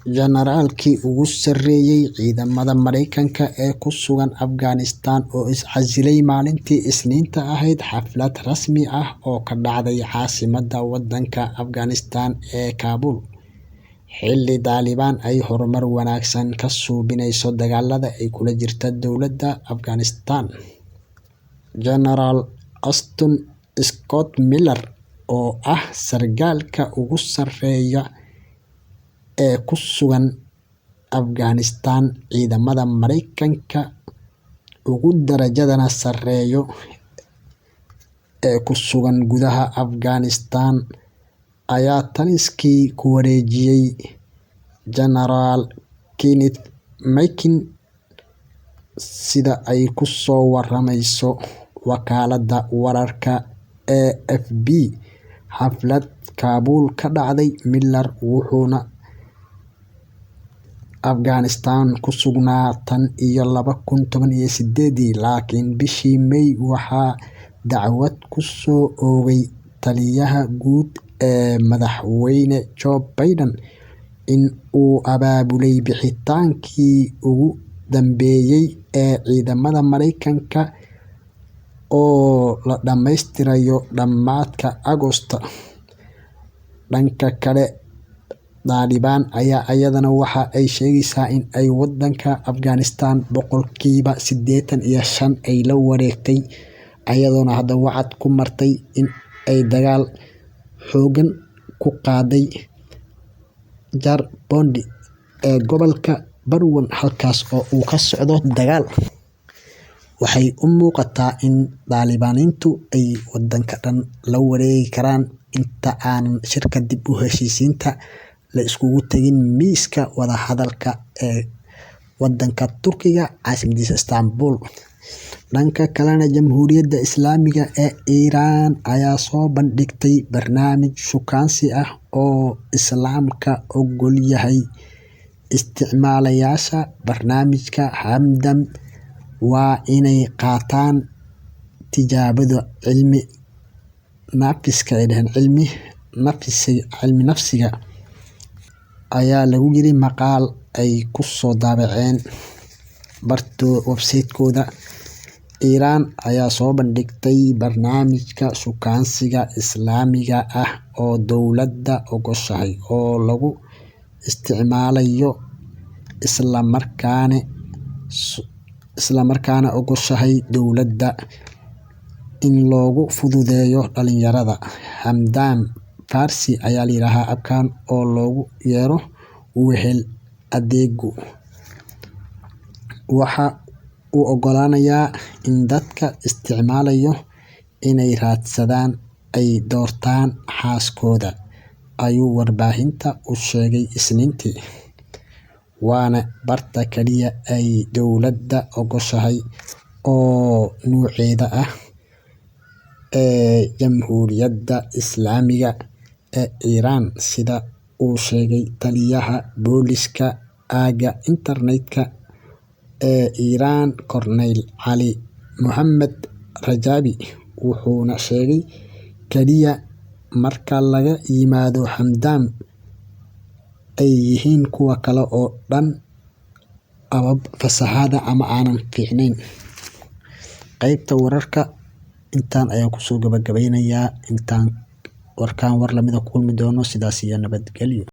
Janaraalkii ugu sarreeyay ciidamada Mareykanka ee ku sugan Afghanistan oo is casilay maalintii Isniinta ahayd xaflad rasmi ah oo ka dhacday caasimadda waddanka Afghanistan ee Kaabul, xilli Taalibaan ay horumar wanaagsan ka suubinayso dagaalada ay kula jirta dowladda Afghanistan. Janaraal Austin Scott Miller oo ah sargaalka ugu sarreeya ee ku sugan Afghanistan ciidamada Mareykanka ugu darajadana sarreeyo ee ku sugan gudaha Afghanistan ayaa taliskii ku wareejiyay Janaraal Kenneth Mckiney, sida ay ku soo waramayso wakaaladda wararka AFP. Xaflad Kaabul ka dhacday, Miller wuxuuna Afghanistan ku sugnaa tan iyo 2018-dii, laakiin bishii May waxaa dacwad ku soo oogay taliyaha guud ee madaxweyne Joe Biden in uu abaabulay bixitaankii ugu dambeeyay ee ciidamada Mareykanka oo la dhammaystirayo dhammaadka Agoosto. Dhanka kale, Taalibaan ayaa iyadana waxa ay sheegaysaa in ay wadanka Afghanistan 85% ay la wareegtay, iyadoona hadda wacad ku martay in ay dagaal xoogan ku qaaday Jar Bondi ee gobolka Barwan, halkaas oo uu ka socdo dagaal. Waxay u muuqataa in Taalibaaniintu ay wadanka dhan la wareegi karaan inta aanan shirka dib u heshiisiinta la iskugu tegin miiska wadahadalka ee wadanka Turkiga caasimadiisa Istanbul. Dhanka kalena, Jamhuuriyadda Islaamiga ee Iiraan ayaa soo bandhigtay barnaamij shukaansi ah oo Islaamka ogol yahay. Isticmaalayaasha barnaamijka Hamdam waa inay qaataan tijaabada cilmi nafiska ay dhaheen cilmi nafsiga ayaa lagu yiri maqaal ay ku soo daabaceen barto website-kooda. Iiraan ayaa soo bandhigtay barnaamijka shukaansiga Islaamiga ah oo dowladda ogoshahay oo lagu isticmaalayo islamarkaana ogoshahay dowladda in loogu fududeeyo dhalinyarada. Hamdam Farsi ayaa la yidhaahaa abkan oo loogu yeero wehel. Adeegu waxa uu ogolaanayaa in dadka isticmaalayo inay raadsadaan ay doortaan xaaskooda, ayuu warbaahinta u sheegay Isniintii. Waana barta kaliya ay dowladda ogoshahay oo nuuceeda ah ee Jamhuuriyadda Islaamiga ee Iiraan, sida uu sheegay taliyaha booliska aagga internetka ee Iiraan, Corneyl Cali Mohamed Rajabi. Wuxuuna sheegay kaliya marka laga yimaado Hamdam ay yihiin kuwa kale oo dhan abab fasahaada ama aanan fiicnayn. Qaybta wararka intaan ayaan kusoo gabagabeynayaa. Intaan warkaan war lamida ku kulmi doono, sidaas iyo nabadgelyo.